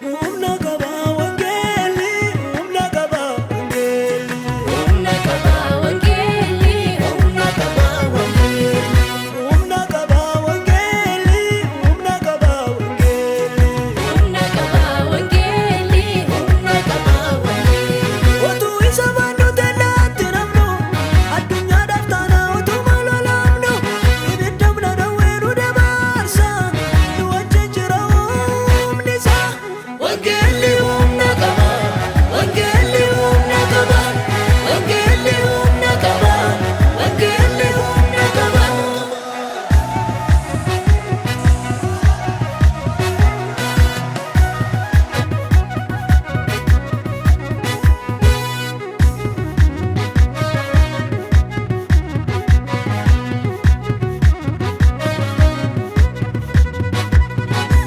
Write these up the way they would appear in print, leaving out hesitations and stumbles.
Humna qaba wangeelli, humna qaba wangeelli. Humna qaba wangeelli, humna qaba wangeelli. Humna qaba wangeelli, humna qaba wangeelli. Humna qaba wangeelli, humna qaba wangeelli. Otuu isa baannu tellaatti namnu, addunyaadhaaf taana utuma lolamnu, ibidda humna dhawwee nu dabarsa, nu wajjin jira humni isaa. Wangeelli humna qaba, wangeelli humna qaba, wangeelli humna qaba, wangeelli humna qaba.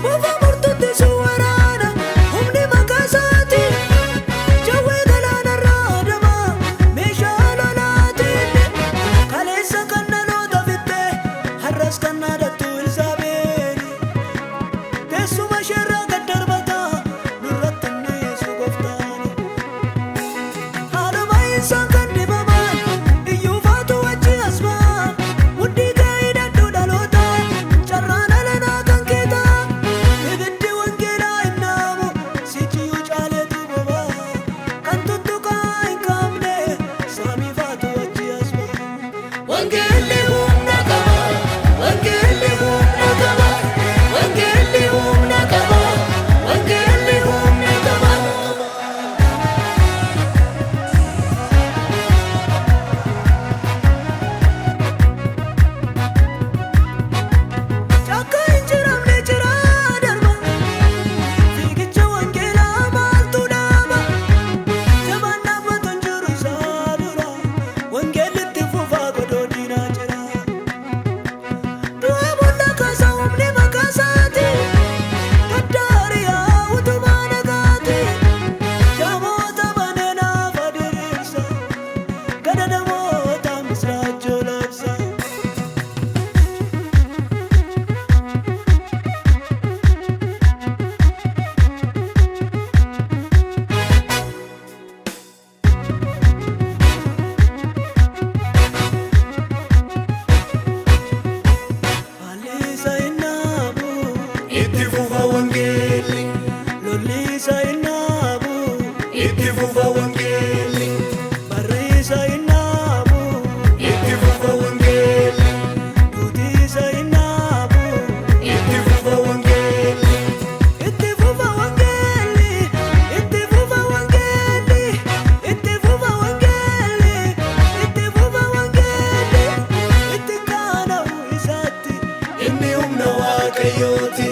Mufa murtuutti si waraana, humni maqaa isaati. Jawwee galaanarraa adama, meeshaa lolaatiin. Kaleessa kan dhaloota fitte, har'as kan dhaadattu Elzaabeeli. Teessuma isheerraa gad darbata, nurratti innisu gooftaani. Haaluma isaan kan dibaman, iyyuu faatu wajji as ba'a. Mudhii kee hidhadhu dhaloota, carraan alanaa kan keeta. Ibiddi wangeelaa hin dhaamu, sichiyyuu caaleetu boba'a. Kan tuttuqaa hin qabne, saamii faatu wajji as ba'a. Wangeelli humna qaba, wangeelli humna qaba, wangeelli humna qaba, wangeelli humna qaba. Caakkaa hin jiramne jira darba, fiigicha wangeelaa maaltu dhaaba? Jabaan dhaabbatu hin jiru isaa dura, wangeelli itti fufaa godoo diinaa jira. Du'a boolla kaasa humni maqaa isaati, gaddaariyaa utubaa nagaati. Jaamoota banee naaf diriirsa, gadadamoota misraachuu labsa. Haalli isa hin dhaabu, Itti fufa wangeelli, lolli isa hin dhaabu, itti fufa wangeelli, barri isa hin dhaabu, itti fufa wangeelli, duuti isa hin dhaabu. Itti fufa wangeelli, Itti fufa wangeelli, itti fufa wangeelli, itti fufa wangeelli, itti fufa wangeelli, itti qaana'u isaatti. Inni humna Waaqayyooti.